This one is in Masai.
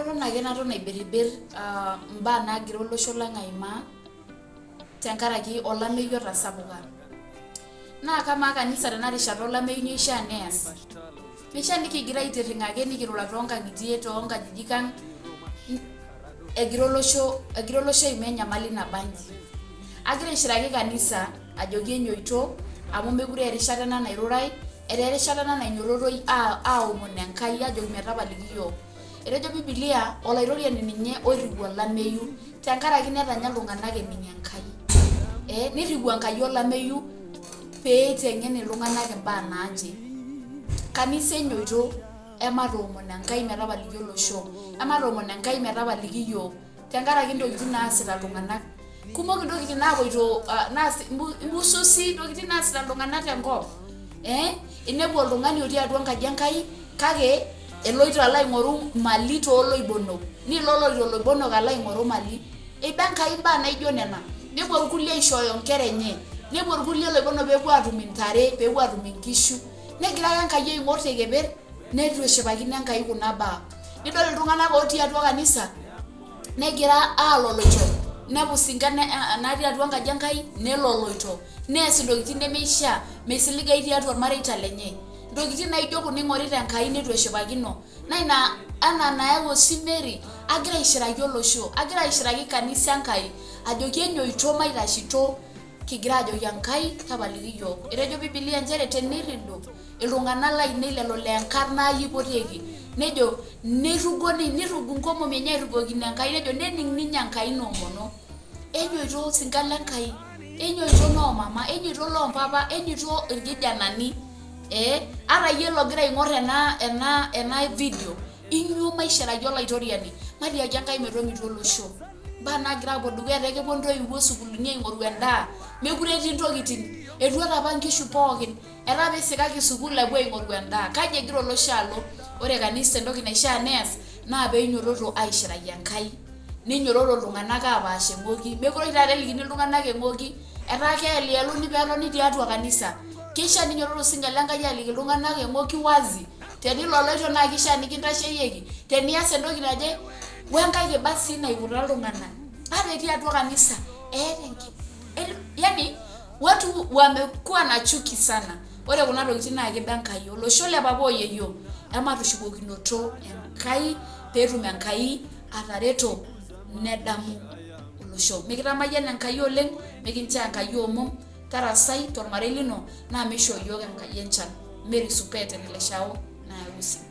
Katon ake naton aibiribir imbaa nagira olosho lang aimaa tenkaraki olameyu otasapuka. Naa kamaa kanisa tena rishata olameyu nyoo ishaa neas? Meishaa nikigira aitirring'a ake nikirura toonkang'itie toonkajijik ang egira olosho egira olosho aimaa enyamali naba inji. Agira aishiraki kanisa ajoki enyoito amu mekure aa erishata ena nairurai, etaa erishata ena nainyototoi aomon Enkai ajoki metapaliki iyiook. Etejo bibilia olaitoriani ninye oirriu olameyu tenkaraki netanya iltung'anak ening Enkai. Ee nirriu Enkai olameyu pee eiteng'en iltung'anak imbaa naaje. Kanisa enyoito ematoomon Enkai metapaliki olosho, ematoomon Enkai metapaliki iyiook tenkaraki intokitin naasita iltung'anak. Kumok intokitin naapoito mususi intokitin naasita iltung'anak tenkop ee inepu oltung'ani otii atua enkaji Enkai kake eloito alo aing'oru mali tooloibonok nilo oloito iloibonok alo aing'oru mali. Eiba Enkai imbaa naijo nena. Nepuo irkulie aishooyo inkera enye, nepuo irkulie iloibonok peepuo aatum intare, peepuo aatum inkishu. Negira ake Enkai aing'or te keper neitu eshipakino Enkai kuna baa. Nidol iltung'anak otii atua kanisa negira aaloloito inepu isinkan natii atua enkaji Enkai neloloito nees intokitin nemeishaa, meisiligayu tiatua irmareita lenye. Intokitin naijo kuna ing'orita Enkai neitu eshipakino. Naa ina anaa enayau osimeri agira aishiraki olosho, agira aishiraki kanisa Enkai ajoki enyoito maitashito kigira ajoki Enkai tapaliki iyiook. Etejo bibilia nchere tenirridu iltung'anak lainei lelo laa enkarna ai eipotieki nejo neirugo neirugu inkomomi enye airugokino Enkai nejo nening ninye Enkai ina omono. Enyoito isinka le Nkai, enyoito noo mama, enyoito loo mpapa, enyoito irkijanani ee ata iyie logira aing'or ena ena ena video inyio maishiraki olaitoriani, matiaki Enkai metomitu olosho. Imbaa naagira aapuo dukuya etaa kepuo intoiwuo isukuulini aing'oru endaa, mekure etii intokitin, etuata apa inkishu pookin. Etaa piisikaki sukuul apuo aing'oru endaa. Kaji egira olosho alo? Ore kanisa entoki naishaa neas naa peinyototo aishiraki Enkai. Ninyototo iltung'anak apaash eng'oki. Mekure oshi taata elikini iltung'anak eng'oki, etaa keelieluni peetoni tiatua kanisa. Keishaa ninyototo sinche le Nkai aliki iltung'anak eng'oki wazi. Teniloloito naa keishaa nikintasheyieki, tenias entoki naje, wenkae kiba sii naiputa iltung'anak. Ata etii atua kanisa eeta enkiba, yani Watu wamekuwa na chuki sana. Ore kuna tokitin naa kiba Enkai. Olosho le papa o yieyio, ematushukokinoto Enkai peetum Enkai atareto nedamu olosho. Mikitamayiana Enkai oleng, mikinchoo Enkai omom, tarasai tolmarei lino naa meishoo iyiook Enkai enchan. Mary Supet e Leshao nayau osiligi.